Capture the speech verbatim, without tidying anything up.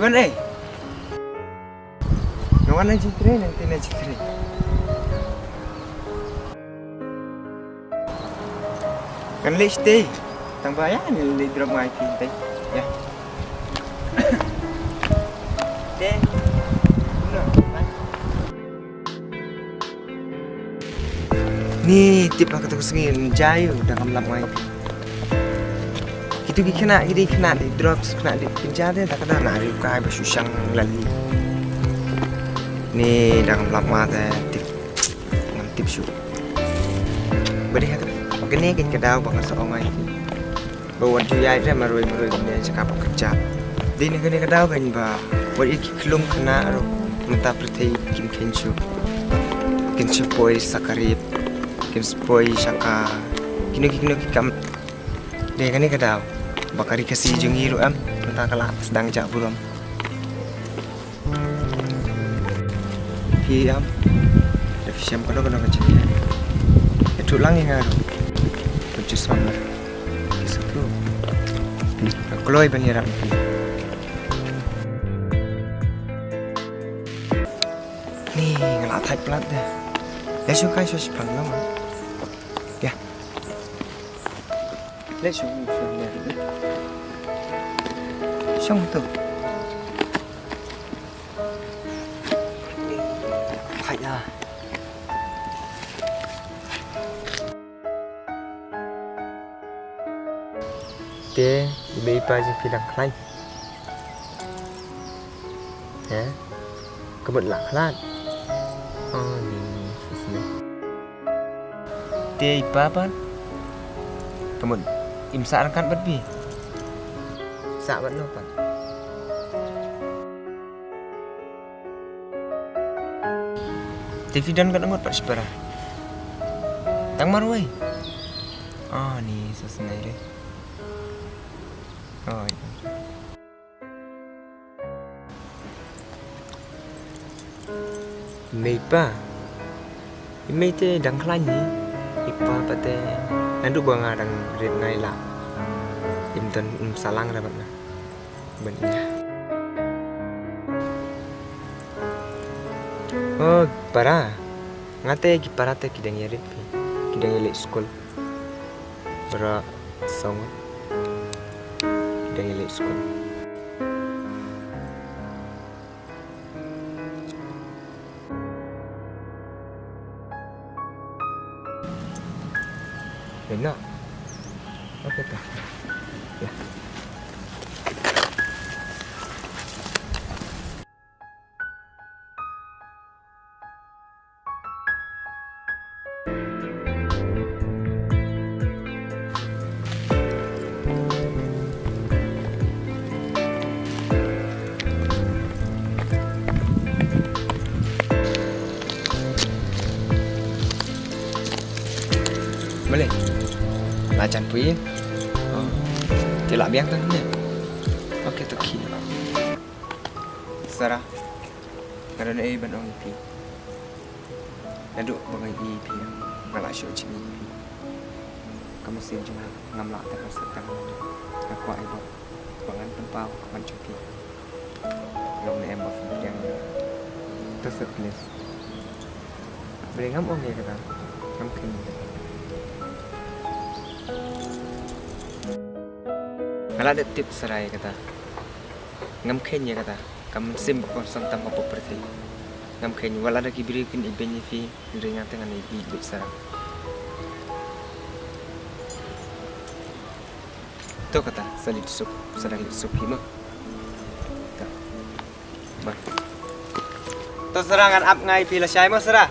Wan ei. Nga wan na jingtrei, nangta na jingtrei. Ngan leit shatei. Tang ba ïa, ngan leit drop ma ïa phi tei. Ïa. Te. Kumno? Bye. Ni tip ha kato ka sngi ngan jia ïa u, da ngam lap ma ïa phi. Kito ki khynnah, kito ki khynnah dei drugs, khynnah dei kynja te, da kata nga riew kai ba shu shang lali. Ni da ngam lap ma te tip. Ngam tip shuh. Ba dei ha kane ka daw ba nga sa ong ïa phi. Ba wat ju ïaid re marwei marwei kumne sha ka ba kyrjap. Dei na kane ka daw kan ba wat ïa ki khlum khynnah ruh mynta pyrthei kim kheiñ shuh. Kin shu poi sha ka rape, kin shu poi sha ka kino ki kino ki kam. Dei kane ka daw ba ka ri Khasi jong ngi ruh em mynta ka la sdang jah burom. Phi ïam da phi shem kano kano ka jingeh. Ïathuh lang ïa nga ruh. Pynjus mama. Phi sngewthuh. Nga kloi ban ïarap ïa phi. Ni nga la thait palat de. Ïa shu kai shu shipang lang. Ïa. Leit shong, shong ïa. Shong tu. Thait ah. Te i mei i pa jong phi dang khlaiñ? He? Ka mut la khlad. Oh, ni, ni, shisha. Te i pa pat? Ka mut im sah ryngkat bad phi? Sah bad no pat? Te phi don katno ngut pat shipara? Tang marwei. Ah, ni sa snai re. Oh, i mei i pa. I mei te dang khlaiñ hi. I pa pat te naduh ba nga dang rit ngai la. Im don, im salang ra bad nga. Ban ïa. Oh, para. Nga te ki para te ki dang ïa rit phi. Ki dang ïa leit skul. Para song. Ki dang ïa leit skul. Enough. Okay, ta. Yeah. Male. La jan pui. Oh. Te la biang tang ne. Okay, to khie. Sarah. Nga don ei ban ong ïa phi. Naduh ba nga ïohi ïa phi, nga la shu jingim ïa phi. Ka mynsiem jong nga ngam lah tang ban sah tang. Nga kwah ïa phi ba ngan pynpaw ka mon jong phi. Long ne em ba phi pdiang ïa nga. To sah please. Balei ngam ong ïa kata? Ngam kheiñ ïa kata. Nga la dep tip Sarah ïa kata. Ngam kheiñ ïa kata. Ka mynsiem ba kongsan tam ha pyrthei. Ngam kheiñ, wat la da ki briew kin ibeiñ ïa phi, hynrei nga te ngan ibeiñ beit Sarah. To kata, sa leit suk, sa dang leit suk hi mo. To. Bye. To Sarah, ngan ap nga ïa phi lashai mo Sarah.